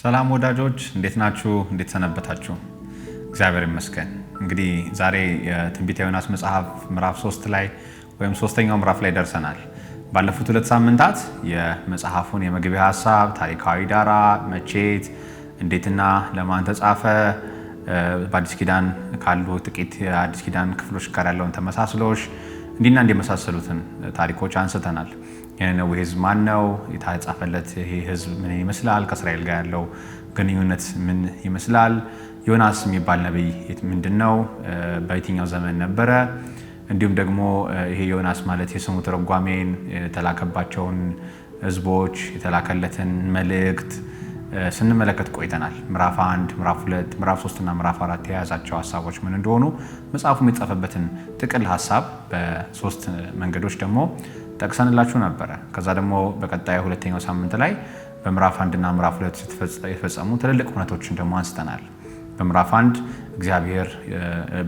ሰላም ወዳጆች፣ እንዴት ናችሁ? እንዴት ሰነበታችሁ? እግዚአብሔር ይመስገን። እንግዲህ ዛሬ የትንቢተ ዮናስ መጽሐፍ ምዕራፍ 3 ላይ ወይም ሶስተኛው ምዕራፍ ላይ ደርሰናል። ባለፉት 2 ሳምንታት የመጽሐፉን የመግቢያ ሀሳብ፣ ታሪካዊ ዳራ፣ መቼት፣ እንዴትና ለማን ተጻፈ፣ በአዲስ ኪዳን ካሉ ጥቂት የአዲስ ኪዳን ክፍሎች ጋር ያለውን ተመሳስሎሽ እንዲና እንዲመሳሰሉትን ታሪኮች አንስተናል። የነነዌ ሕዝብ ማን ነው? የተጻፈለት ይሄ ሕዝብ ምን ይመስላል? ከእስራኤል ጋር ያለው ግንኙነት ምን ይመስላል? ዮናስ የሚባል ነቢይ ምንድን ነው? በየትኛው ዘመን ነበረ? እንዲሁም ደግሞ ይሄ ዮናስ ማለት የስሙ ትርጓሜን፣ የተላከባቸውን ሕዝቦች፣ የተላከለትን መልእክት ስንመለከት ቆይተናል። ምዕራፍ 1፣ ምዕራፍ 2፣ ምዕራፍ 3 እና ምዕራፍ 4 የያዛቸው ሀሳቦች ምን እንደሆኑ መጽሐፉም የተጻፈበትን ጥቅል ሀሳብ በሶስት መንገዶች ደግሞ ጠቅሰንላችሁ ነበረ። ከዛ ደግሞ በቀጣዩ ሁለተኛው ሳምንት ላይ በምዕራፍ 1 እና ምዕራፍ 2 የተፈጸሙ ትልልቅ እውነቶችን ደግሞ አንስተናል። በምዕራፍ 1 እግዚአብሔር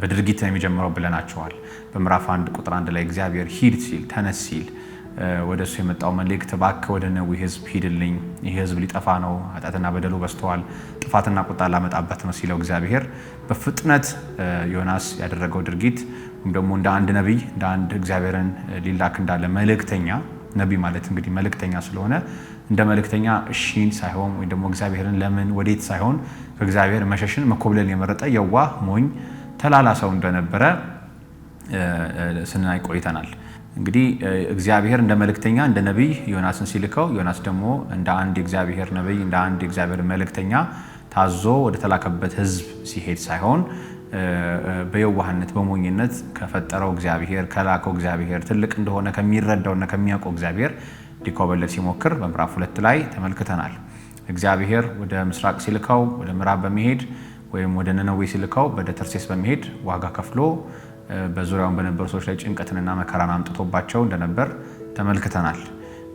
በድርጊት ነው የሚጀምረው ብለናቸዋል። በምዕራፍ 1 ቁጥር 1 ላይ እግዚአብሔር ሂድ ሲል፣ ተነስ ሲል ወደ እሱ የመጣው መልእክት እባክህ ወደ ነነዌ ሕዝብ ሂድልኝ፣ ይህ ሕዝብ ሊጠፋ ነው፣ ኃጢአትና በደሉ በዝተዋል፣ ጥፋትና ቁጣ ላመጣበት ነው ሲለው እግዚአብሔር በፍጥነት ዮናስ ያደረገው ድርጊት ወይም ደግሞ እንደ አንድ ነቢይ፣ እንደ አንድ እግዚአብሔርን ሊላክ እንዳለ መልእክተኛ፣ ነቢይ ማለት እንግዲህ መልእክተኛ ስለሆነ እንደ መልእክተኛ እሺን ሳይሆን ወይም ደግሞ እግዚአብሔርን ለምን ወዴት ሳይሆን ከእግዚአብሔር መሸሽን መኮብለል የመረጠ የዋህ ሞኝ ተላላ ሰው እንደነበረ ስናይ ቆይተናል። እንግዲህ እግዚአብሔር እንደ መልእክተኛ እንደ ነቢይ ዮናስን ሲልከው ዮናስ ደግሞ እንደ አንድ የእግዚአብሔር ነቢይ እንደ አንድ የእግዚአብሔር መልእክተኛ ታዞ ወደ ተላከበት ሕዝብ ሲሄድ ሳይሆን በየዋህነት በሞኝነት ከፈጠረው እግዚአብሔር ከላከው እግዚአብሔር ትልቅ እንደሆነ ከሚረዳውና ከሚያውቀው እግዚአብሔር ሊኮበለል ሲሞክር በምዕራፍ 2 ላይ ተመልክተናል። እግዚአብሔር ወደ ምስራቅ ሲልከው ወደ ምዕራብ በመሄድ ወይም ወደ ነነዌ ሲልከው ወደ ተርሴስ በመሄድ ዋጋ ከፍሎ በዙሪያውን በነበሩ ሰዎች ላይ ጭንቀትንና መከራን አምጥቶባቸው እንደነበር ተመልክተናል።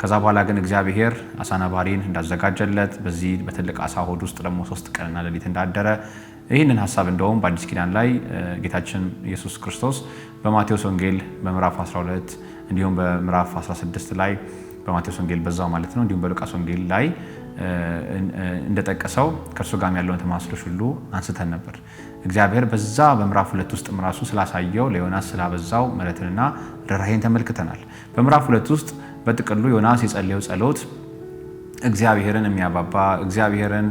ከዛ በኋላ ግን እግዚአብሔር አሳ ነባሪን እንዳዘጋጀለት በዚህ በትልቅ አሳ ሆድ ውስጥ ደግሞ 3 ቀንና ሌሊት እንዳደረ ይህንን ሀሳብ እንደውም በአዲስ ኪዳን ላይ ጌታችን ኢየሱስ ክርስቶስ በማቴዎስ ወንጌል በምዕራፍ 12 እንዲሁም በምዕራፍ 16 ላይ በማቴዎስ ወንጌል በዛው ማለት ነው፣ እንዲሁም በሉቃስ ወንጌል ላይ እንደጠቀሰው ከእርሱ ጋር ያለውን ተማስሎች ሁሉ አንስተን ነበር። እግዚአብሔር በዛ በምዕራፍ 2 ውስጥ ራሱ ስላሳየው ለዮናስ ስላበዛው ምሕረትንና ርኅራኄን ተመልክተናል። በምዕራፍ 2 ውስጥ በጥቅሉ ዮናስ የጸለየው ጸሎት እግዚአብሔርን የሚያባባ እግዚአብሔርን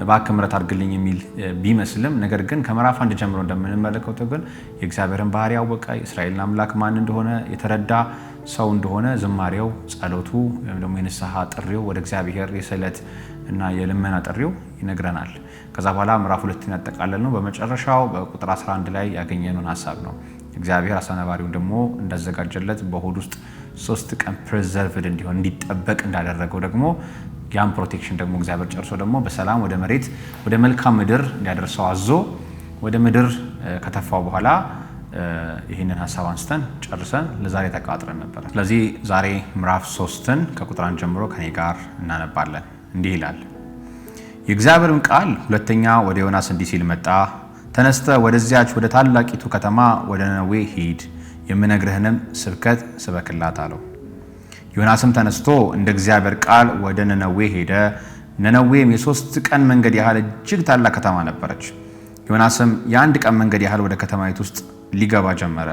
እባክህ ምሕረት አድርግልኝ የሚል ቢመስልም ነገር ግን ከምዕራፍ 1 ጀምሮ እንደምንመለከተው ግን የእግዚአብሔርን ባህሪ ያወቀ የእስራኤልን አምላክ ማን እንደሆነ የተረዳ ሰው እንደሆነ ዝማሬው፣ ጸሎቱ ወይም ደግሞ የንስሐ ጥሪው ወደ እግዚአብሔር የስዕለት እና የልመና ጥሪው ይነግረናል። ከዛ በኋላ ምዕራፍ 2ን ያጠቃለል ነው በመጨረሻው በቁጥር 11 ላይ ያገኘነውን ሀሳብ ነው። እግዚአብሔር አሳ ነባሪውን ደግሞ እንዳዘጋጀለት በሆድ ውስጥ 3 ቀን preserved እንዲሆን እንዲጠበቅ እንዳደረገው ደግሞ ያን protection ደግሞ እግዚአብሔር ጨርሶ ደግሞ በሰላም ወደ መሬት ወደ መልካም ምድር እንዲያደርሰው አዞ ወደ ምድር ከተፋው በኋላ ይህንን ሀሳብ አንስተን ጨርሰን ለዛሬ ተቃጥረን ነበር። ስለዚህ ዛሬ ምዕራፍ 3ን ከቁጥር 1 ጀምሮ ከኔ ጋር እናነባለን። እንዲህ ይላል። የእግዚአብሔርም ቃል ሁለተኛ ወደ ዮናስ እንዲህ ሲል መጣ። ተነስተ ወደዚያች ወደ ታላቂቱ ከተማ ወደ ነነዌ ሂድ፣ የምነግርህንም ስብከት ስበክላት አለው። ዮናስም ተነስቶ እንደ እግዚአብሔር ቃል ወደ ነነዌ ሄደ። ነነዌም የ3 ቀን መንገድ ያህል እጅግ ታላቅ ከተማ ነበረች። ዮናስም የ1 ቀን መንገድ ያህል ወደ ከተማይቱ ውስጥ ሊገባ ጀመረ።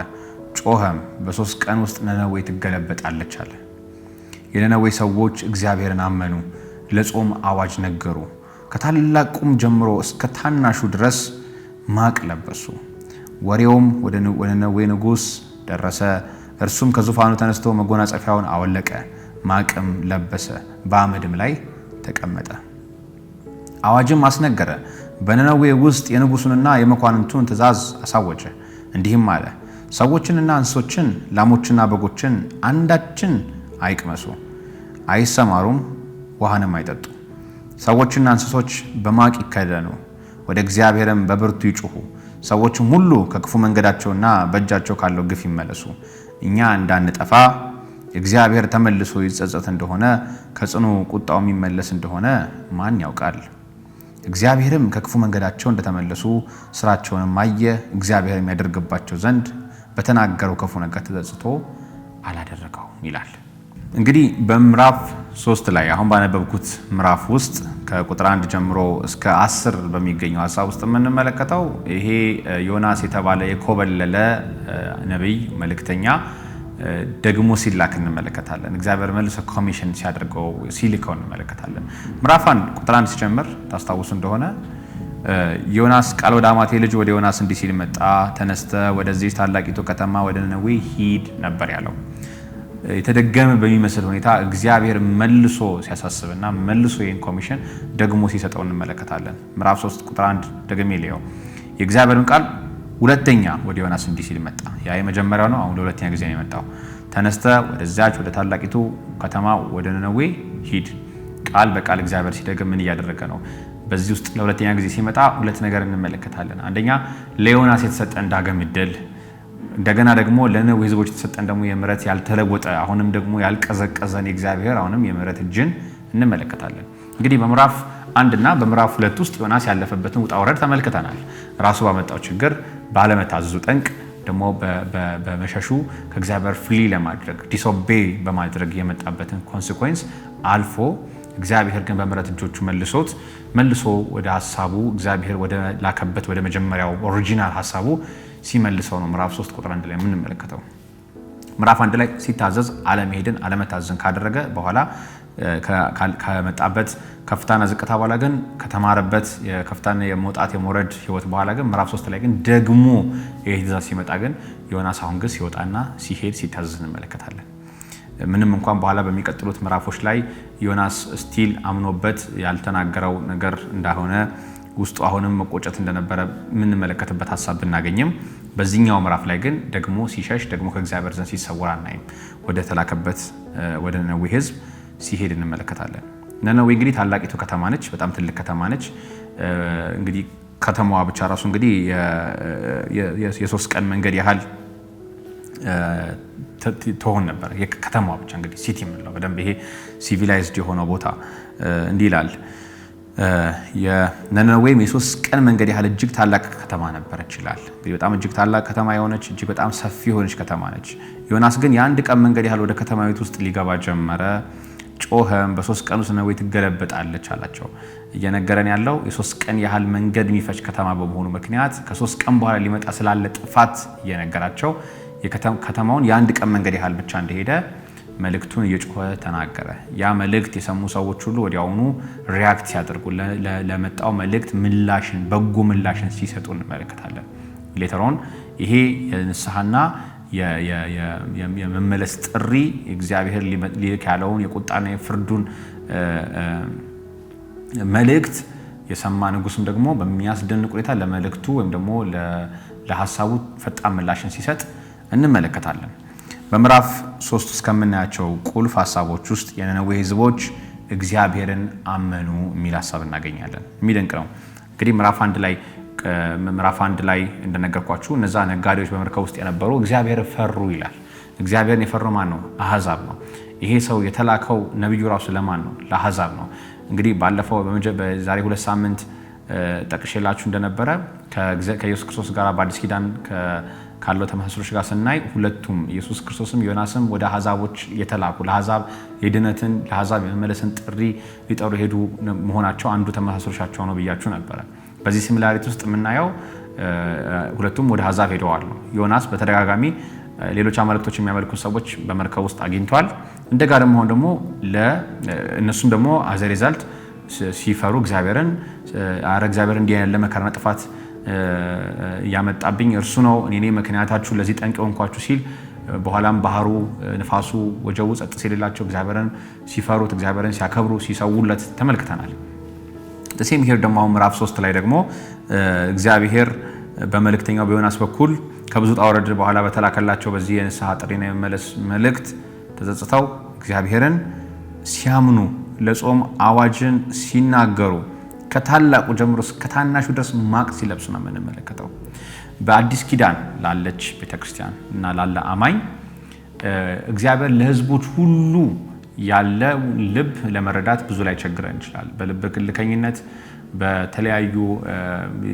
ጮኸም፣ በ3 ቀን ውስጥ ነነዌ ትገለበጣለች አለ። የነነዌ ሰዎች እግዚአብሔርን አመኑ፣ ለጾም አዋጅ ነገሩ። ከታላቁም ጀምሮ እስከ ታናሹ ድረስ ማቅ ለበሱ። ወሬውም ወደ ነነዌ ንጉሥ ደረሰ። እርሱም ከዙፋኑ ተነስቶ መጎናጸፊያውን አወለቀ፣ ማቅም ለበሰ፣ በአመድም ላይ ተቀመጠ። አዋጅም አስነገረ። በነነዌ ውስጥ የንጉሱንና የመኳንንቱን ትእዛዝ አሳወጀ። እንዲህም አለ፣ ሰዎችንና እንስሶችን፣ ላሞችና በጎችን አንዳችን አይቅመሱ፣ አይሰማሩም፣ ውሃንም አይጠጡ። ሰዎችና እንስሶች በማቅ ይከደኑ፣ ወደ እግዚአብሔርም በብርቱ ይጩሁ። ሰዎችም ሁሉ ከክፉ መንገዳቸውና በእጃቸው ካለው ግፍ ይመለሱ። እኛ እንዳንጠፋ እግዚአብሔር ተመልሶ ይጸጸት እንደሆነ ከጽኑ ቁጣው የሚመለስ እንደሆነ ማን ያውቃል? እግዚአብሔርም ከክፉ መንገዳቸው እንደተመለሱ ስራቸውንም አየ። እግዚአብሔር የሚያደርግባቸው ዘንድ በተናገረው ክፉ ነገር ተጸጽቶ አላደረገውም ይላል። እንግዲህ በምዕራፍ 3 ላይ አሁን ባነበብኩት ምዕራፍ ውስጥ ከቁጥር 1 ጀምሮ እስከ 10 በሚገኘው ሐሳብ ውስጥ የምንመለከተው ይሄ ዮናስ የተባለ የኮበለለ ነብይ መልእክተኛ ደግሞ ሲላክ እንመለከታለን። እግዚአብሔር መልሶ ኮሚሽን ሲያደርገው ሲልከው እንመለከታለን። ምዕራፍ 1 ቁጥር 1 ሲጀምር ታስታውሱ እንደሆነ ዮናስ ቃል ወደ አማቴ ልጅ ወደ ዮናስ እንዲህ ሲል መጣ፣ ተነስተ ወደዚህ ታላቂቱ ከተማ ወደ ነነዌ ሂድ ነበር ያለው። የተደገመ በሚመስል ሁኔታ እግዚአብሔር መልሶ ሲያሳስብና መልሶ ይህን ኮሚሽን ደግሞ ሲሰጠው እንመለከታለን። ምዕራፍ 3 ቁጥር 1 ደግሜ ልየው። የእግዚአብሔርን ቃል ሁለተኛ ወደ ዮናስ እንዲህ ሲል መጣ። ያ የመጀመሪያው ነው። አሁን ለሁለተኛ ጊዜ ነው የመጣው። ተነስተ ወደዚያች ወደ ታላቂቱ ከተማ ወደ ነነዌ ሂድ። ቃል በቃል እግዚአብሔር ሲደግም ምን እያደረገ ነው? በዚህ ውስጥ ለሁለተኛ ጊዜ ሲመጣ ሁለት ነገር እንመለከታለን። አንደኛ ለዮናስ የተሰጠን ዳግም እድል፣ እንደገና ደግሞ ለነነዌ ሕዝቦች የተሰጠን ደግሞ የምህረት ያልተለወጠ አሁንም ደግሞ ያልቀዘቀዘን የእግዚአብሔር አሁንም የምህረት እጅን እንመለከታለን። እንግዲህ በምዕራፍ 1 እና በምዕራፍ 2 ውስጥ ዮናስ ያለፈበትን ውጣ ውረድ ተመልክተናል። ራሱ ባመጣው ችግር፣ ባለመታዘዙ ጠንቅ ደግሞ በመሸሹ ከእግዚአብሔር flee ለማድረግ disobey በማድረግ የመጣበትን consequence አልፎ እግዚአብሔር ግን በምህረት እጆቹ መልሶት መልሶ ወደ ሐሳቡ እግዚአብሔር ወደ ላከበት ወደ መጀመሪያው original ሐሳቡ ሲመልሰው ነው ምዕራፍ 3 ቁጥር 1 ላይ የምንመለከተው። ምዕራፍ 1 ላይ ሲታዘዝ አለመሄድን አለመታዘዝን ካደረገ በኋላ ከመጣበት ከፍታና ዝቅታ በኋላ ግን ከተማረበት የከፍታና የመውጣት የመውረድ ህይወት በኋላ ግን ምዕራፍ 3 ላይ ግን ደግሞ ይሄ ትእዛዝ ሲመጣ ግን ዮናስ አሁን ግን ሲወጣና ሲሄድ ሲታዘዝ እንመለከታለን። ምንም እንኳን በኋላ በሚቀጥሉት ምዕራፎች ላይ ዮናስ still አምኖበት ያልተናገረው ነገር እንዳልሆነ ውስጡ አሁንም መቆጨት እንደነበረ የምንመለከትበት ሐሳብ ብናገኝም በዚህኛው ምዕራፍ ላይ ግን ደግሞ ሲሸሽ ደግሞ ከእግዚአብሔር ዘንድ ሲሰወር አናይም። ወደ ተላከበት ወደ ነነዌ ህዝብ ሲሄድ እንመለከታለን። ነነዌ እንግዲህ ታላቂቱ ከተማ ነች። በጣም ትልቅ ከተማ ነች። እንግዲህ ከተማዋ ብቻ ራሱ እንግዲህ የሶስት ቀን መንገድ ያህል ትሆን ነበር። የከተማዋ ብቻ እንግዲህ city የምንለው በደንብ ይሄ civilized የሆነው ቦታ እንዲህ ይላል። የነነዌም የሶስት ቀን መንገድ ያህል እጅግ ታላቅ ከተማ ነበረች ይላል። እንግዲህ በጣም እጅግ ታላቅ ከተማ የሆነች እጅግ በጣም ሰፊ የሆነች ከተማ ነች። ዮናስ ግን የአንድ ቀን መንገድ ያህል ወደ ከተማይቱ ውስጥ ሊገባ ጀመረ። ጮኸም፣ በሶስት ቀን ውስጥ ነነዌ ትገለበጣለች አላቸው። እየነገረን ያለው የሶስት ቀን ያህል መንገድ የሚፈጅ ከተማ በመሆኑ ምክንያት ከሶስት ቀን በኋላ ሊመጣ ስላለ ጥፋት እየነገራቸው ከተማውን የአንድ ቀን መንገድ ያህል ብቻ እንደሄደ መልእክቱን እየጮኸ ተናገረ። ያ መልእክት የሰሙ ሰዎች ሁሉ ወዲያውኑ react ሲያደርጉ ለመጣው መልእክት ምላሽን በጎ ምላሽን ሲሰጡ እንመለከታለን። Later on ይሄ የንስሐና የመመለስ ጥሪ እግዚአብሔር ሊልክ ያለውን የቁጣና የፍርዱን መልእክት የሰማ ንጉስም ደግሞ በሚያስደንቅ ሁኔታ ለመልእክቱ ወይም ደግሞ ለሐሳቡ ፈጣን ምላሽን ሲሰጥ እንመለከታለን። በምዕራፍ 3 ውስጥ ከምናያቸው ቁልፍ ሐሳቦች ውስጥ የነነዌ ሕዝቦች እግዚአብሔርን አመኑ የሚል ሐሳብ እናገኛለን። የሚደንቅ ነው። እንግዲህ ምዕራፍ 1 ላይ እንደነገርኳችሁ እነዛ ነጋዴዎች በመርከብ ውስጥ የነበሩ እግዚአብሔር ፈሩ ይላል። እግዚአብሔርን የፈሩ ማን ነው? አሕዛብ ነው። ይሄ ሰው የተላከው ነብዩ ራሱ ለማን ነው? ለአሕዛብ ነው። እንግዲህ ባለፈው በዛሬ 2 ሳምንት ጠቅሼላችሁ እንደነበረ ከኢየሱስ ክርስቶስ ጋር በአዲስ ኪዳን ካለው ተመሳስሎች ጋር ስናይ ሁለቱም ኢየሱስ ክርስቶስም ዮናስም ወደ አሕዛቦች የተላኩ ለአሕዛብ የድነትን ለአሕዛብ የመመለስን ጥሪ ሊጠሩ ሄዱ መሆናቸው አንዱ ተመሳስሎቻቸው ነው ብያችሁ ነበር። በዚህ similarity ውስጥ የምናየው ሁለቱም ወደ አሕዛብ ሄደዋል ነው። ዮናስ በተደጋጋሚ ሌሎች አማልክቶች የሚያመልኩ ሰዎች በመርከብ ውስጥ አግኝቷል። እንደጋ ደግሞ አሁን ደግሞ ለእነሱም ደግሞ as a result ሲፈሩ እግዚአብሔርን አረ እግዚአብሔር እንዲህ ያለ መከራና ጥፋት ያመጣብኝ እርሱ ነው፣ እኔ ነኝ ምክንያታችሁ ለዚህ ጠንቅ ሆንኳችሁ ሲል በኋላም ባህሩ ንፋሱ ወጀቡ ጸጥ ሲልላቸው እግዚአብሔርን ሲፈሩት እግዚአብሔርን ሲያከብሩ ሲሰውለት ተመልክተናል። The same here ደግሞ አሁን ምዕራፍ 3 ላይ ደግሞ እግዚአብሔር በመልእክተኛው በዮናስ በኩል ከብዙ ውጣ ውረድ በኋላ በተላከላቸው በዚህ የንስሐ ጥሪና የመመለስ መልእክት ተጸጽተው እግዚአብሔርን ሲያምኑ ለጾም አዋጅን ሲናገሩ ከታላቁ ጀምሮ እስከ ታናሹ ድረስ ማቅ ሲለብሱ ነው የምንመለከተው። በአዲስ ኪዳን ላለች ቤተክርስቲያን እና ላለ አማኝ እግዚአብሔር ለሕዝቦች ሁሉ ያለ ልብ ለመረዳት ብዙ ላይ ቸግረን ይችላል። በልብ ግልከኝነት በተለያዩ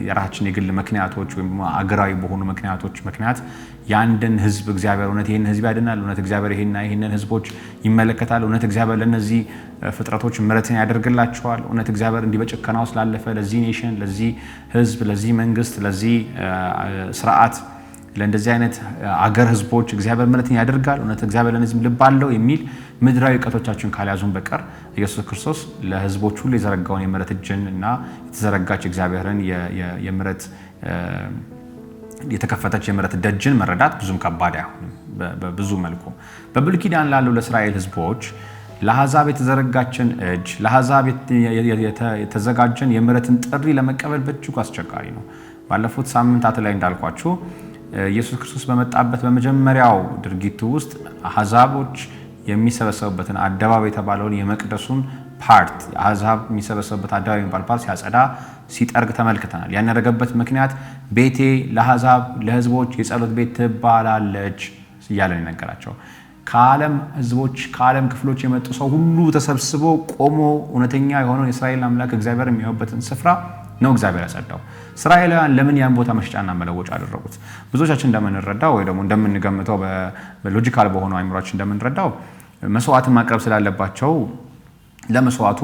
የራሳችን የግል ምክንያቶች ወይም አገራዊ በሆኑ ምክንያቶች ምክንያት የአንድን ሕዝብ እግዚአብሔር እውነት ይህን ሕዝብ ያድናል፣ እውነት እግዚአብሔር ይህንን ሕዝቦች ይመለከታል፣ እውነት እግዚአብሔር ለእነዚህ ፍጥረቶች ምሕረትን ያደርግላቸዋል፣ እውነት እግዚአብሔር እንዲህ በጭከና ውስጥ ላለፈ ለዚህ nation፣ ለዚህ ሕዝብ፣ ለዚህ መንግስት፣ ለዚህ ስርዓት፣ ለእንደዚህ አይነት አገር ህዝቦች እግዚአብሔር ምሕረትን ያደርጋል፣ እውነት እግዚአብሔር ለእነዚህም ልብ አለው የሚል ምድራዊ እውቀቶቻችን ካልያዙን በቀር ኢየሱስ ክርስቶስ ለህዝቦች ሁሉ የዘረጋውን የምሕረት እጅን እና የተዘረጋች እግዚአብሔርን የምሕረት የተከፈተች የምሕረት ደጅን መረዳት ብዙም ከባድ አይሆንም። በብዙ መልኩ በብሉይ ኪዳን ላለው ለእስራኤል ህዝቦች ለአሕዛብ የተዘረጋችን እጅ፣ ለአሕዛብ የተዘጋጀን የምሕረትን ጥሪ ለመቀበል በእጅጉ አስቸጋሪ ነው። ባለፉት ሳምንታት ላይ እንዳልኳችሁ ኢየሱስ ክርስቶስ በመጣበት በመጀመሪያው ድርጊቱ ውስጥ አሕዛቦች የሚሰበሰቡበትን አደባባይ የተባለውን የመቅደሱን part፣ አሕዛብ የሚሰበሰቡበት አደባባይ የሚባል part ሲያጸዳ፣ ሲጠርግ ተመልክተናል። ያን ያደረገበት ምክንያት ቤቴ ለአሕዛብ ለህዝቦች የጸሎት ቤት ትባላለች እያለ ነው የነገራቸው። ከዓለም ህዝቦች፣ ከዓለም ክፍሎች የመጡ ሰው ሁሉ ተሰብስቦ ቆሞ እውነተኛ የሆነውን የእስራኤል አምላክ እግዚአብሔር የሚያዩበትን ስፍራ ነው እግዚአብሔር ያጸዳው። እስራኤላውያን ለምን ያን ቦታ መሸጫና መለወጫ አደረጉት? ብዙዎቻችን እንደምንረዳው ወይ ደግሞ እንደምንገምተው፣ በ logical በሆነው አይምሯችን እንደምንረዳው መስዋዕትን ማቅረብ ስላለባቸው ለመስዋዕቱ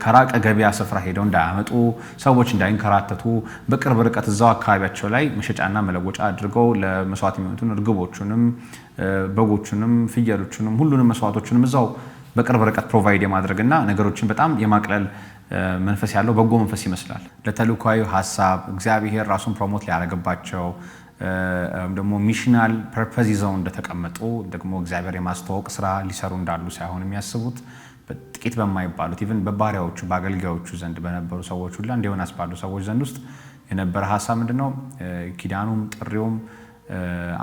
ከራቀ ገበያ ስፍራ ሄደው እንዳያመጡ፣ ሰዎች እንዳይንከራተቱ በቅርብ ርቀት እዛው አካባቢያቸው ላይ መሸጫና መለወጫ አድርገው ለመስዋዕት የሚሆኑትን እርግቦቹንም፣ በጎቹንም፣ ፍየሎቹንም፣ ሁሉንም መስዋዕቶቹንም እዛው በቅርብ ርቀት provide የማድረግና ነገሮችን በጣም የማቅለል መንፈስ ያለው በጎ መንፈስ ይመስላል። ለተልእኳዊ ሀሳብ እግዚአብሔር ራሱን promote ሊያደርግባቸው ደግሞ missional purpose ይዘው እንደተቀመጡ፣ ደግሞ እግዚአብሔር የማስተዋወቅ ስራ ሊሰሩ እንዳሉ ሳይሆን የሚያስቡት ጥቂት በማይባሉት even በባሪያዎቹ በአገልጋዮቹ ዘንድ በነበሩ ሰዎች ሁላ እንደ ዮናስ ባሉ ሰዎች ዘንድ ውስጥ የነበረ ሀሳብ ምንድነው? ኪዳኑም፣ ጥሪውም፣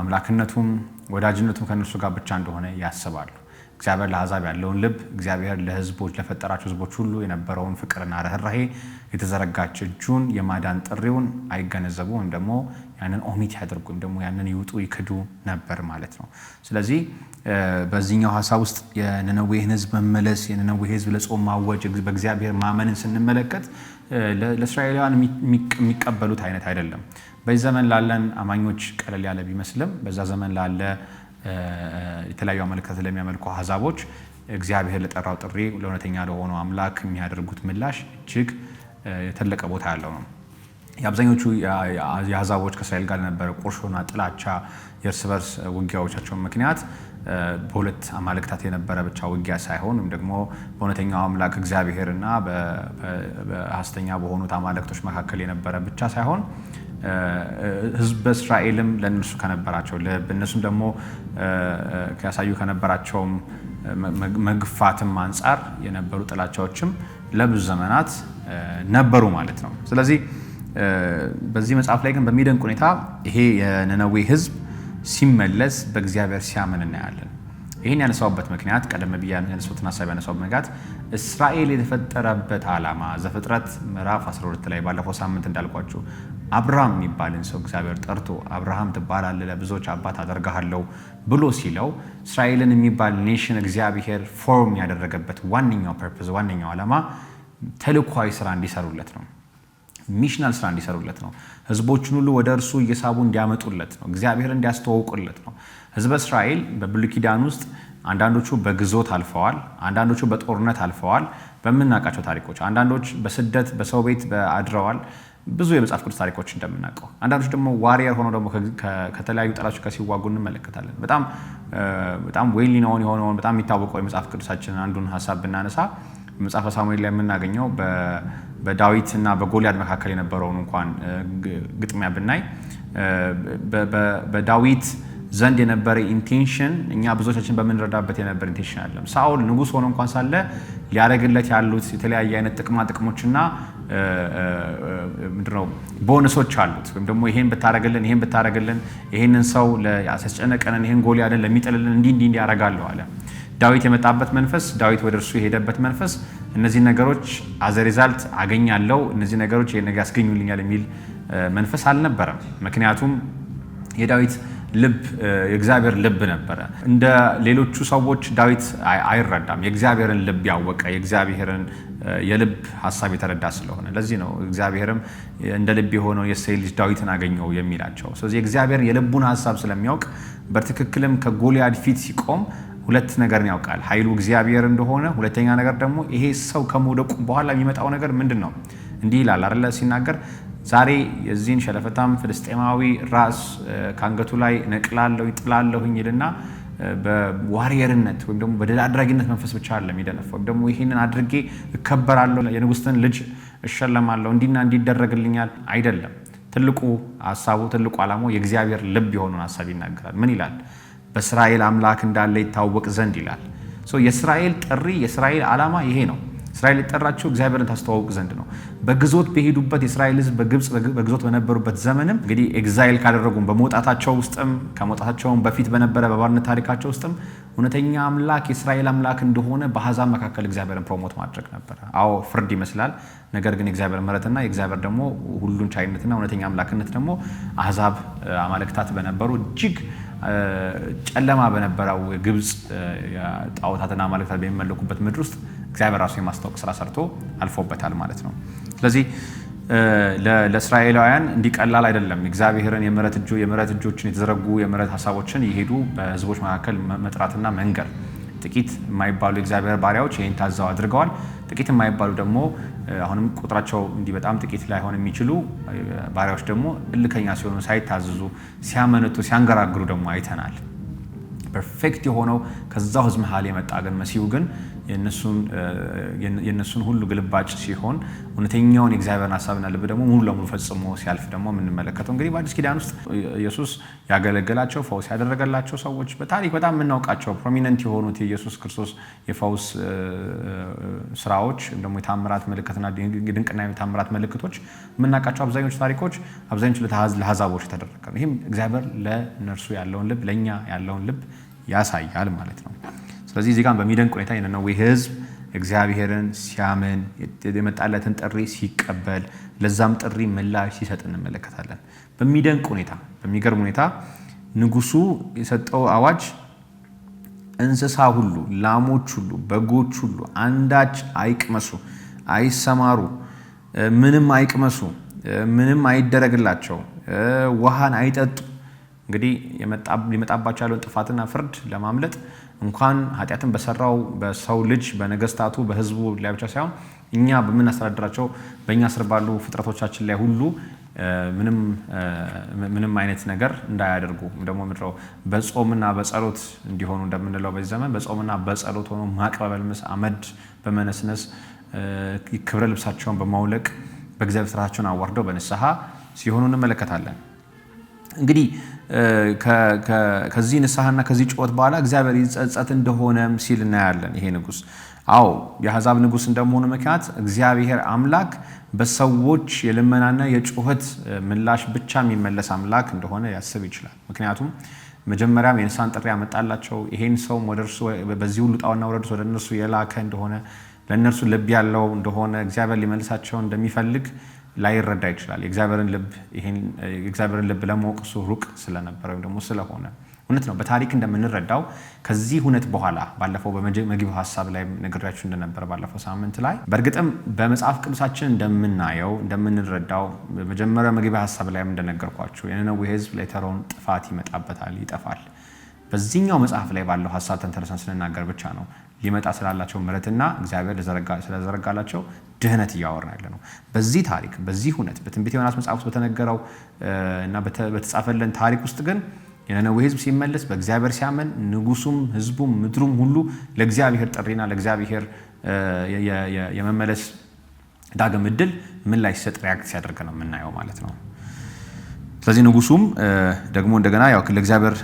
አምላክነቱም፣ ወዳጅነቱም ከእነርሱ ጋር ብቻ እንደሆነ ያስባሉ። እግዚአብሔር ለአሕዛብ ያለውን ልብ፣ እግዚአብሔር ለሕዝቦች ለፈጠራቸው ሕዝቦች ሁሉ የነበረውን ፍቅርና ርኅራሄ፣ የተዘረጋች እጁን፣ የማዳን ጥሪውን አይገነዘቡ ወይም ደግሞ ያንን ኦሚት ያደርጉ ወይም ደግሞ ያንን ይውጡ ይክዱ ነበር ማለት ነው። ስለዚህ በዚህኛው ሀሳብ ውስጥ የነነዌን ሕዝብ መመለስ፣ የነነዌ ሕዝብ ለጾም ማወጅ፣ በእግዚአብሔር ማመንን ስንመለከት ለእስራኤላውያን የሚቀበሉት አይነት አይደለም። በዚህ ዘመን ላለን አማኞች ቀለል ያለ ቢመስልም በዛ ዘመን ላለ የተለያዩ አማልክት ለሚያመልኩ አሕዛቦች እግዚአብሔር ለጠራው ጥሪ፣ ለእውነተኛ ለሆነው አምላክ የሚያደርጉት ምላሽ እጅግ የተለቀ ቦታ ያለው ነው። የአብዛኞቹ የአሕዛቦች ከእስራኤል ጋር ለነበረ ቁርሾና ጥላቻ፣ የእርስ በርስ ውጊያዎቻቸው ምክንያት በሁለት አማልክታት የነበረ ብቻ ውጊያ ሳይሆን ወይም ደግሞ በእውነተኛው አምላክ እግዚአብሔርና በሐሰተኛ በሆኑት አማልክቶች መካከል የነበረ ብቻ ሳይሆን ህዝበ እስራኤልም ለእነርሱ ከነበራቸው ልብ፣ እነሱም ደግሞ ያሳዩ ከነበራቸውም መግፋትም አንጻር የነበሩ ጥላቻዎችም ለብዙ ዘመናት ነበሩ ማለት ነው። ስለዚህ በዚህ መጽሐፍ ላይ ግን በሚደንቅ ሁኔታ ይሄ የነነዌ ህዝብ ሲመለስ፣ በእግዚአብሔር ሲያምን እናያለን። ይህን ያነሳውበት ምክንያት፣ ቀደም ብዬ ያነሳሁትን ሀሳብ ያነሳውበት ምክንያት እስራኤል የተፈጠረበት ዓላማ ዘፍጥረት ምዕራፍ 12 ላይ ባለፈው ሳምንት እንዳልኳችሁ አብርሃም የሚባልን ሰው እግዚአብሔር ጠርቶ አብርሃም ትባላለህ፣ ለብዙዎች አባት አደርግሃለሁ ብሎ ሲለው እስራኤልን የሚባል nation እግዚአብሔር form ያደረገበት ዋነኛው purpose፣ ዋነኛው ዓላማ ተልኳዊ ስራ እንዲሰሩለት ነው። Missional ስራ እንዲሰሩለት ነው። ህዝቦችን ሁሉ ወደ እርሱ እየሳቡ እንዲያመጡለት ነው። እግዚአብሔር እንዲያስተዋውቁለት ነው። ህዝበ እስራኤል በብሉይ ኪዳን ውስጥ አንዳንዶቹ በግዞት አልፈዋል፣ አንዳንዶቹ በጦርነት አልፈዋል። በምናውቃቸው ታሪኮች አንዳንዶች በስደት በሰው ቤት አድረዋል። ብዙ የመጽሐፍ ቅዱስ ታሪኮች እንደምናውቀው አንዳንዶች ደግሞ warrior ሆነው ደግሞ ከተለያዩ ጠላቶች ጋር ሲዋጉ እንመለከታለን። በጣም በጣም well known የሆነውን፣ በጣም የሚታወቀው የመጽሐፍ ቅዱሳችንን አንዱን ሀሳብ ብናነሳ መጽሐፈ ሳሙኤል ላይ የምናገኘው በዳዊት እና በጎልያድ መካከል የነበረውን እንኳን ግጥሚያ ብናይ በዳዊት ዘንድ የነበረ intention እኛ ብዙዎቻችን በምንረዳበት የነበረ intention አይደለም። ሳኦል ንጉሥ ሆኖ እንኳን ሳለ ሊያደርግለት ያሉት የተለያየ አይነት ጥቅማ ጥቅሞችና ምንድነው ቦነሶች አሉት። ወይም ደግሞ ይሄን ብታደርግልን፣ ይሄን ብታደርግልን፣ ይሄንን ሰው ያስጨነቀንን ይሄን ጎልያድን ለሚጥልልን እንዲህ እንዲህ እንዲህ ያደርጋለሁ አለ። ዳዊት የመጣበት መንፈስ፣ ዳዊት ወደ እርሱ የሄደበት መንፈስ እነዚህ ነገሮች as a result አገኛለሁ፣ እነዚህ ነገሮች ይሄን ነገር ያስገኙልኛል የሚል መንፈስ አልነበረም። ምክንያቱም የዳዊት ልብ የእግዚአብሔር ልብ ነበረ። እንደ ሌሎቹ ሰዎች ዳዊት አይረዳም። የእግዚአብሔርን ልብ ያወቀ፣ የእግዚአብሔርን የልብ ሀሳብ የተረዳ ስለሆነ፣ ለዚህ ነው እግዚአብሔርም እንደ ልብ የሆነው የእሴይ ልጅ ዳዊትን አገኘው የሚላቸው። ስለዚህ እግዚአብሔር የልቡን ሀሳብ ስለሚያውቅ በትክክልም ከጎልያድ ፊት ሲቆም ሁለት ነገርን ያውቃል። ኃይሉ እግዚአብሔር እንደሆነ፣ ሁለተኛ ነገር ደግሞ ይሄ ሰው ከመውደቁ በኋላ የሚመጣው ነገር ምንድን ነው? እንዲህ ይላል አይደለ ሲናገር፣ ዛሬ የዚህን ሸለፈታም ፍልስጤማዊ ራስ ከአንገቱ ላይ ነቅላለሁ፣ ይጥላለሁኝ ይልና በ warrior ነት ወይም ደግሞ በድል አድራጊነት መንፈስ ብቻ አይደለም የሚደነፋው። ወይም ደግሞ ይህንን አድርጌ እከበራለሁ፣ የንጉሥን ልጅ እሸለማለሁ፣ እንዲና እንዲደረግልኛል አይደለም። ትልቁ ሀሳቡ፣ ትልቁ ዓላማው የእግዚአብሔር ልብ የሆነውን ሀሳብ ይናገራል። ምን ይላል? በእስራኤል አምላክ እንዳለ ይታወቅ ዘንድ ይላል። የእስራኤል ጥሪ፣ የእስራኤል ዓላማ ይሄ ነው። እስራኤል የጠራቸው እግዚአብሔርን ታስተዋውቅ ዘንድ ነው። በግዞት በሄዱበት፣ የእስራኤል ሕዝብ በግብፅ በግዞት በነበሩበት ዘመንም፣ እንግዲህ exile ካደረጉም በመውጣታቸው ውስጥም ከመውጣታቸውም በፊት በነበረ በባርነት ታሪካቸው ውስጥም እውነተኛ አምላክ የእስራኤል አምላክ እንደሆነ በአሕዛብ መካከል እግዚአብሔርን promote ማድረግ ነበረ። አዎ፣ ፍርድ ይመስላል። ነገር ግን የእግዚአብሔር ምሕረትና የእግዚአብሔር ደግሞ ሁሉን ቻይነትና እውነተኛ አምላክነት ደግሞ አሕዛብ አማልክታት በነበሩ፣ እጅግ ጨለማ በነበረው ግብፅ ጣዖታትና አማልክታት በሚመለኩበት ምድር ውስጥ እግዚአብሔር ራሱ የማስታወቅ ስራ ሰርቶ አልፎበታል ማለት ነው። ስለዚህ ለእስራኤላውያን እንዲህ ቀላል አይደለም። እግዚአብሔርን የምሕረት እጆችን የተዘረጉ የምሕረት ሀሳቦችን የሄዱ በህዝቦች መካከል መጥራትና መንገር። ጥቂት የማይባሉ የእግዚአብሔር ባሪያዎች ይህን ታዘው አድርገዋል። ጥቂት የማይባሉ ደግሞ፣ አሁንም ቁጥራቸው እንዲህ በጣም ጥቂት ላይሆን የሚችሉ ባሪያዎች ደግሞ እልከኛ ሲሆኑ፣ ሳይታዘዙ ሲያመነቱ፣ ሲያንገራግሩ ደግሞ አይተናል። Perfect የሆነው ከዛው ህዝብ መሀል የመጣ ግን መሲሁ ግን የእነሱን ሁሉ ግልባጭ ሲሆን እውነተኛውን የእግዚአብሔርን ሀሳብና ልብ ደግሞ ሙሉ ለሙሉ ፈጽሞ ሲያልፍ ደግሞ የምንመለከተው፣ እንግዲህ በአዲስ ኪዳን ውስጥ ኢየሱስ ያገለገላቸው፣ ፈውስ ያደረገላቸው ሰዎች፣ በታሪክ በጣም የምናውቃቸው prominent የሆኑት የኢየሱስ ክርስቶስ የፈውስ ስራዎች ደግሞ የታምራት ምልክትና ድንቅና የታምራት ምልክቶች የምናውቃቸው አብዛኞቹ ታሪኮች አብዛኞቹ ለአሕዛቦች የተደረገ ነው። ይህም እግዚአብሔር ለእነርሱ ያለውን ልብ፣ ለእኛ ያለውን ልብ ያሳያል ማለት ነው። ስለዚህ እዚህ ጋር በሚደንቅ ሁኔታ የነነዌ ሕዝብ እግዚአብሔርን ሲያምን፣ የመጣለትን ጥሪ ሲቀበል፣ ለዛም ጥሪ ምላሽ ሲሰጥ እንመለከታለን። በሚደንቅ ሁኔታ፣ በሚገርም ሁኔታ ንጉሱ የሰጠው አዋጅ እንስሳ ሁሉ፣ ላሞች ሁሉ፣ በጎች ሁሉ አንዳች አይቅመሱ፣ አይሰማሩ፣ ምንም አይቅመሱ፣ ምንም አይደረግላቸው፣ ውሃን አይጠጡ። እንግዲህ ሊመጣባቸው ያለውን ጥፋትና ፍርድ ለማምለጥ እንኳን ኃጢአትን በሰራው በሰው ልጅ፣ በነገስታቱ፣ በህዝቡ ላይ ብቻ ሳይሆን እኛ በምናስተዳድራቸው በእኛ ስር ባሉ ፍጥረቶቻችን ላይ ሁሉ ምንም አይነት ነገር እንዳያደርጉ ደግሞ ምድረው በጾምና በጸሎት እንዲሆኑ እንደምንለው በዚህ ዘመን በጾምና በጸሎት ሆኖ ማቅ በመልበስ፣ አመድ በመነስነስ፣ ክብረ ልብሳቸውን በማውለቅ በእግዚአብሔር ስርዓታቸውን አዋርደው በንስሐ ሲሆኑ እንመለከታለን። እንግዲህ ከዚህ ንስሐና ከዚህ ጩኸት በኋላ እግዚአብሔር ይጸጸት እንደሆነም ሲል እናያለን። ይሄ ንጉስ፣ አዎ፣ የአሕዛብ ንጉስ እንደመሆኑ ምክንያት እግዚአብሔር አምላክ በሰዎች የልመናና የጩኸት ምላሽ ብቻ የሚመለስ አምላክ እንደሆነ ያስብ ይችላል። ምክንያቱም መጀመሪያም የንስሐን ጥሪ ያመጣላቸው፣ ይሄን ሰውም ወደ እርሱ በዚህ ሁሉ ጣውና ውረድ ወደ እነርሱ የላከ እንደሆነ፣ ለእነርሱ ልብ ያለው እንደሆነ፣ እግዚአብሔር ሊመልሳቸው እንደሚፈልግ ላይረዳ ይችላል። የእግዚአብሔርን ልብ ለማወቅ እሱ ሩቅ ስለነበረ ወይም ደግሞ ስለሆነ እውነት ነው። በታሪክ እንደምንረዳው ከዚህ እውነት በኋላ ባለፈው በመግቢያው ሀሳብ ላይ ነግሬያችሁ እንደነበረ ባለፈው ሳምንት ላይ፣ በእርግጥም በመጽሐፍ ቅዱሳችን እንደምናየው፣ እንደምንረዳው፣ በመጀመሪያው መግቢያ ሀሳብ ላይም እንደነገርኳችሁ የነነዌ ሕዝብ later on ጥፋት ይመጣበታል፣ ይጠፋል። በዚህኛው መጽሐፍ ላይ ባለው ሀሳብ ተንተርሰን ስንናገር ብቻ ነው ሊመጣ ስላላቸው ምሕረትና እግዚአብሔር ስለዘረጋላቸው ድህነት እያወራን ያለ ነው። በዚህ ታሪክ፣ በዚህ እውነት በትንቢተ ዮናስ መጽሐፍ ውስጥ በተነገረው እና በተጻፈልን ታሪክ ውስጥ ግን የነነዌ ሕዝብ ሲመለስ፣ በእግዚአብሔር ሲያመን፣ ንጉሱም፣ ሕዝቡም፣ ምድሩም ሁሉ ለእግዚአብሔር ጥሪና ለእግዚአብሔር የመመለስ ዳግም እድል ምላሽ ሲሰጥ፣ react ሲያደርግ ነው የምናየው ማለት ነው። ስለዚህ ንጉሱም ደግሞ እንደገና ያው ለእግዚአብሔር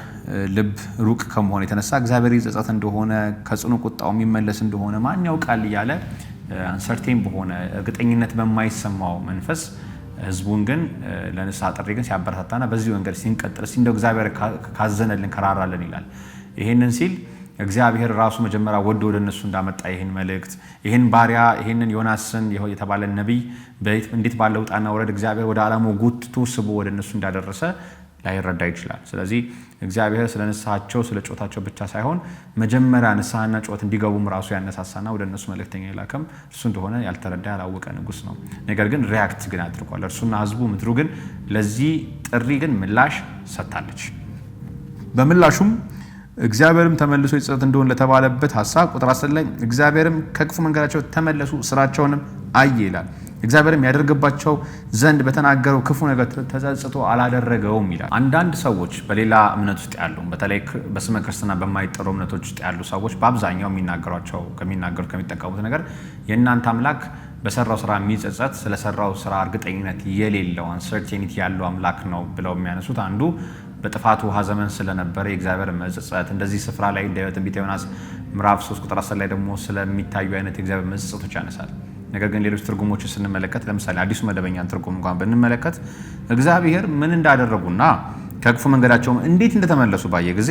ልብ ሩቅ ከመሆን የተነሳ እግዚአብሔር ይጸጸት እንደሆነ፣ ከጽኑ ቁጣው የሚመለስ እንደሆነ ማን ያውቃል እያለ uncertain በሆነ፣ እርግጠኝነት በማይሰማው መንፈስ ህዝቡን ግን ለንስሐ ጥሪ ግን ሲያበረታታና በዚህ መንገድ ሲንቀጥል እስቲ እንደው እግዚአብሔር ካዘነልን፣ ከራራልን ይላል። ይሄንን ሲል እግዚአብሔር ራሱ መጀመሪያ ወዶ ወደ እነሱ እንዳመጣ ይህን መልእክት፣ ይህን ባሪያ፣ ይህንን ዮናስን የተባለ ነቢይ እንዴት ባለ ውጣና ውረድ እግዚአብሔር ወደ ዓላማው ጎትቶ ስቦ ወደ እነሱ እንዳደረሰ ላይረዳ ይችላል። ስለዚህ እግዚአብሔር ስለ ንስሐቸው ስለ ጮታቸው ብቻ ሳይሆን መጀመሪያ ንስሐና ጮት እንዲገቡም ራሱ ያነሳሳና ወደ እነሱ መልእክተኛ የላከም እርሱ እንደሆነ ያልተረዳ ያላወቀ ንጉስ ነው። ነገር ግን react ግን አድርጓል። እርሱና ህዝቡ፣ ምድሩ ግን ለዚህ ጥሪ ግን ምላሽ ሰጥታለች። በምላሹም እግዚአብሔርም ተመልሶ ይጸጸት እንደሆን ለተባለበት ሀሳብ ቁጥር 10 ላይ እግዚአብሔርም ከክፉ መንገዳቸው ተመለሱ ስራቸውንም አየ ይላል። እግዚአብሔርም ያደርግባቸው ዘንድ በተናገረው ክፉ ነገር ተጸጽቶ አላደረገውም ይላል። አንዳንድ ሰዎች በሌላ እምነት ውስጥ ያሉ፣ በተለይ በስመ ክርስትና በማይጠሩ እምነቶች ውስጥ ያሉ ሰዎች በአብዛኛው የሚናገሯቸው ከሚናገሩት ከሚጠቀሙት ነገር የእናንተ አምላክ በሰራው ስራ የሚጸጸት፣ ስለሰራው ስራ እርግጠኝነት የሌለው፣ uncertainty ያለው አምላክ ነው ብለው የሚያነሱት አንዱ በጥፋቱ ውሃ ዘመን ስለነበረ የእግዚአብሔር መጸጸት እንደዚህ ስፍራ ላይ እንደ ትንቢተ ዮናስ ምዕራፍ 3 ቁጥር 10 ላይ ደግሞ ስለሚታዩ አይነት የእግዚአብሔር መጸጸቶች ያነሳል። ነገር ግን ሌሎች ትርጉሞችን ስንመለከት፣ ለምሳሌ አዲሱ መደበኛ ትርጉም እንኳን ብንመለከት፣ እግዚአብሔር ምን እንዳደረጉና ከክፉ መንገዳቸውም እንዴት እንደተመለሱ ባየ ጊዜ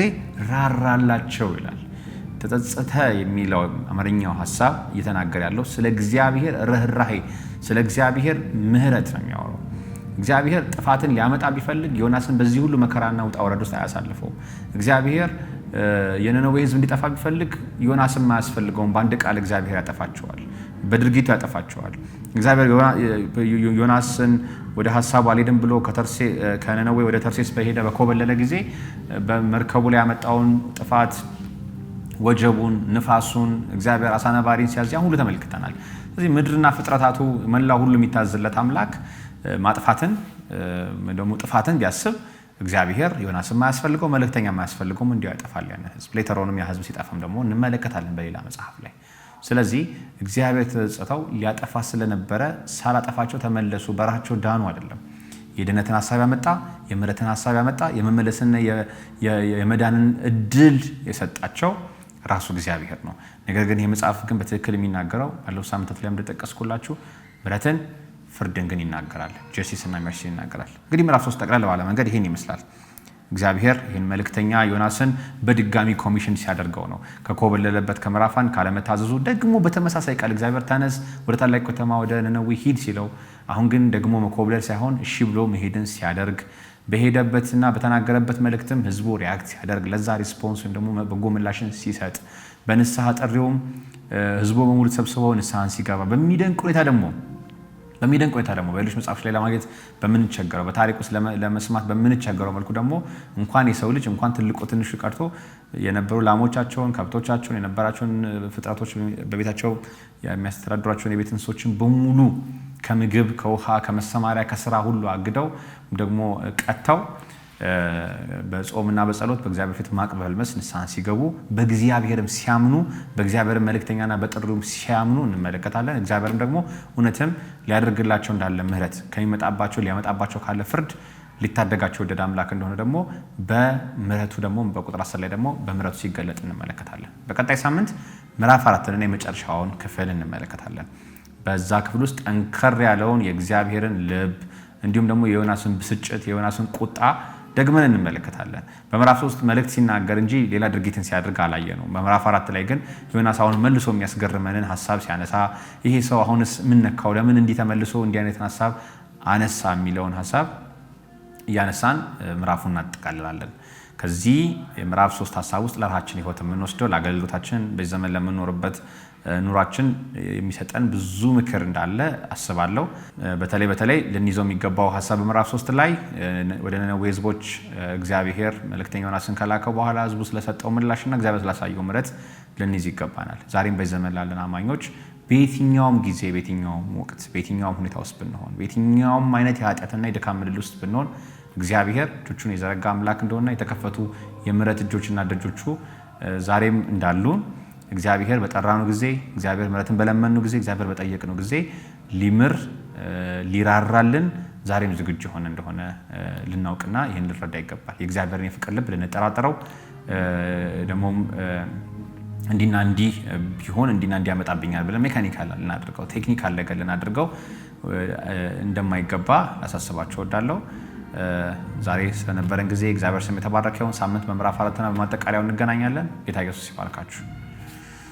ራራላቸው ይላል። ተጸጸተ የሚለው አማርኛው ሀሳብ እየተናገረ ያለው ስለ እግዚአብሔር ርኅራሄ፣ ስለ እግዚአብሔር ምሕረት ነው የሚያወራው። እግዚአብሔር ጥፋትን ሊያመጣ ቢፈልግ ዮናስን በዚህ ሁሉ መከራና ውጣ ውረድ ውስጥ አያሳልፈውም። እግዚአብሔር የነነዌ ሕዝብ እንዲጠፋ ቢፈልግ ዮናስም አያስፈልገውም። በአንድ ቃል እግዚአብሔር ያጠፋቸዋል፣ በድርጊቱ ያጠፋቸዋል። እግዚአብሔር ዮናስን ወደ ሀሳቡ አልሄድም ብሎ ከነነዌ ወደ ተርሴስ በሄደ በኮበለለ ጊዜ በመርከቡ ላይ ያመጣውን ጥፋት፣ ወጀቡን፣ ንፋሱን፣ እግዚአብሔር አሳ ነባሪን ሲያዝ ያን ሁሉ ተመልክተናል። ስለዚህ ምድርና ፍጥረታቱ መላው ሁሉ የሚታዝለት አምላክ ማጥፋትን ደግሞ ጥፋትን ቢያስብ እግዚአብሔር ዮናስም የማያስፈልገው መልእክተኛ የማያስፈልገውም እንዲያው ያጠፋል ያንን ህዝብ። Later on ም ያ ህዝብ ሲጠፋም ደግሞ እንመለከታለን በሌላ መጽሐፍ ላይ። ስለዚህ እግዚአብሔር የተጸጸተው ሊያጠፋ ስለነበረ ሳላጠፋቸው ተመለሱ፣ በራቸው ዳኑ አይደለም። የድነትን ሀሳብ ያመጣ፣ የምህረትን ሀሳብ ያመጣ፣ የመመለስና የመዳንን እድል የሰጣቸው ራሱ እግዚአብሔር ነው። ነገር ግን ይህ መጽሐፍ ግን በትክክል የሚናገረው ባለፉት ሳምንታት ላይ እንደጠቀስኩላችሁ ምህረትን ፍርድን ግን ይናገራል። Justice እና mercy ይናገራል። እንግዲህ ምዕራፍ 3 ጠቅለል ባለ መንገድ ይህን ይመስላል። እግዚአብሔር ይህን መልእክተኛ ዮናስን በድጋሚ ኮሚሽን ሲያደርገው ነው። ከኮበለለበት ከምዕራፍ 1 ካለመታዘዙ ደግሞ በተመሳሳይ ቃል እግዚአብሔር ተነስ ወደ ታላቅ ከተማ ወደ ነነዌ ሂድ ሲለው፣ አሁን ግን ደግሞ መኮብለል ሳይሆን እሺ ብሎ መሄድን ሲያደርግ፣ በሄደበትና በተናገረበት መልእክትም ህዝቡ react ሲያደርግ፣ ለዛ response ወይም ደግሞ በጎ ምላሽን ሲሰጥ፣ በንስሐ ጥሪውም ህዝቡ በሙሉ ተሰብስበው ንስሐን ሲገባ፣ በሚደንቅ ሁኔታ ደግሞ በሌሎች መጽሐፎች ላይ ለማግኘት በምንቸገረው፣ በታሪክ ውስጥ ለመስማት በምንቸገረው መልኩ ደግሞ እንኳን የሰው ልጅ እንኳን ትልቁ ትንሹ ቀርቶ የነበሩ ላሞቻቸውን፣ ከብቶቻቸውን፣ የነበራቸውን ፍጥረቶች፣ በቤታቸው የሚያስተዳድሯቸውን የቤት እንስሶችን በሙሉ ከምግብ፣ ከውሃ፣ ከመሰማሪያ፣ ከስራ ሁሉ አግደው ደግሞ ቀጥተው በጾምና በጸሎት በእግዚአብሔር ፊት ማቅ በመልበስ ንስሐ ሲገቡ፣ በእግዚአብሔርም ሲያምኑ፣ በእግዚአብሔር መልእክተኛና በጥሪውም ሲያምኑ እንመለከታለን። እግዚአብሔርም ደግሞ እውነትም ሊያደርግላቸው እንዳለ ምሕረት ከሚመጣባቸው ሊያመጣባቸው ካለ ፍርድ ሊታደጋቸው ወደደ አምላክ እንደሆነ ደግሞ በምሕረቱ ደግሞ በቁጥር 10 ላይ ደግሞ በምሕረቱ ሲገለጥ እንመለከታለን። በቀጣይ ሳምንት ምዕራፍ 4ን የመጨረሻውን ክፍል እንመለከታለን። በዛ ክፍል ውስጥ ጠንከር ያለውን የእግዚአብሔርን ልብ እንዲሁም ደግሞ የዮናስን ብስጭት፣ የዮናስን ቁጣ ደግመን እንመለከታለን። በምዕራፍ 3 መልእክት ሲናገር እንጂ ሌላ ድርጊትን ሲያደርግ አላየነው። በምዕራፍ 4 ላይ ግን ዮናስ አሁን መልሶ የሚያስገርመንን ሀሳብ ሲያነሳ፣ ይሄ ሰው አሁንስ ምን ነካው? ለምን እንዲህ ተመልሶ እንዲህ አይነትን ሀሳብ አነሳ የሚለውን ሀሳብ እያነሳን ምዕራፉን እናጠቃልላለን። ከዚህ የምዕራፍ 3 ሀሳብ ውስጥ ለራሳችን ህይወት የምንወስደው፣ ለአገልግሎታችን በዚህ ዘመን ለምንኖርበት ኑሯችን የሚሰጠን ብዙ ምክር እንዳለ አስባለሁ። በተለይ በተለይ ልንይዘው የሚገባው ሀሳብ በምዕራፍ 3 ላይ ወደ ነነዌ ህዝቦች እግዚአብሔር መልእክተኛ ዮናስን ከላከው በኋላ ህዝቡ ስለሰጠው ምላሽና እግዚአብሔር ስላሳየው ምሕረት ልንይዝ ይገባናል። ዛሬም በዚህ ዘመን ላለን አማኞች በየትኛውም ጊዜ፣ በየትኛውም ወቅት፣ በየትኛውም ሁኔታ ውስጥ ብንሆን፣ በየትኛውም አይነት የኃጢአትና የድካም ምድል ውስጥ ብንሆን እግዚአብሔር እጆቹን የዘረጋ አምላክ እንደሆነ፣ የተከፈቱ የምሕረት እጆችና ደጆቹ ዛሬም እንዳሉ፣ እግዚአብሔር በጠራኑ ጊዜ፣ እግዚአብሔር ምሕረትን በለመኑ ጊዜ፣ እግዚአብሔር በጠየቅነው ጊዜ ሊምር ሊራራልን ዛሬም ዝግጁ የሆነ እንደሆነ ልናውቅና ይህን ልንረዳ ይገባል። የእግዚአብሔርን የፍቅር ልብ ልንጠራጠረው ደግሞም እንዲና እንዲህ ቢሆን እንዲና እንዲህ ያመጣብኛል ብለን mechanical ልናደርገው፣ technical ነገር ልናደርገው እንደማይገባ ላሳስባችሁ እወዳለሁ። ዛሬ ስለነበረን ጊዜ እግዚአብሔር ስም የተባረከ ይሁን። ሳምንት በምዕራፍ 4ና በማጠቃለያው እንገናኛለን። ጌታ ኢየሱስ ይባርካችሁ።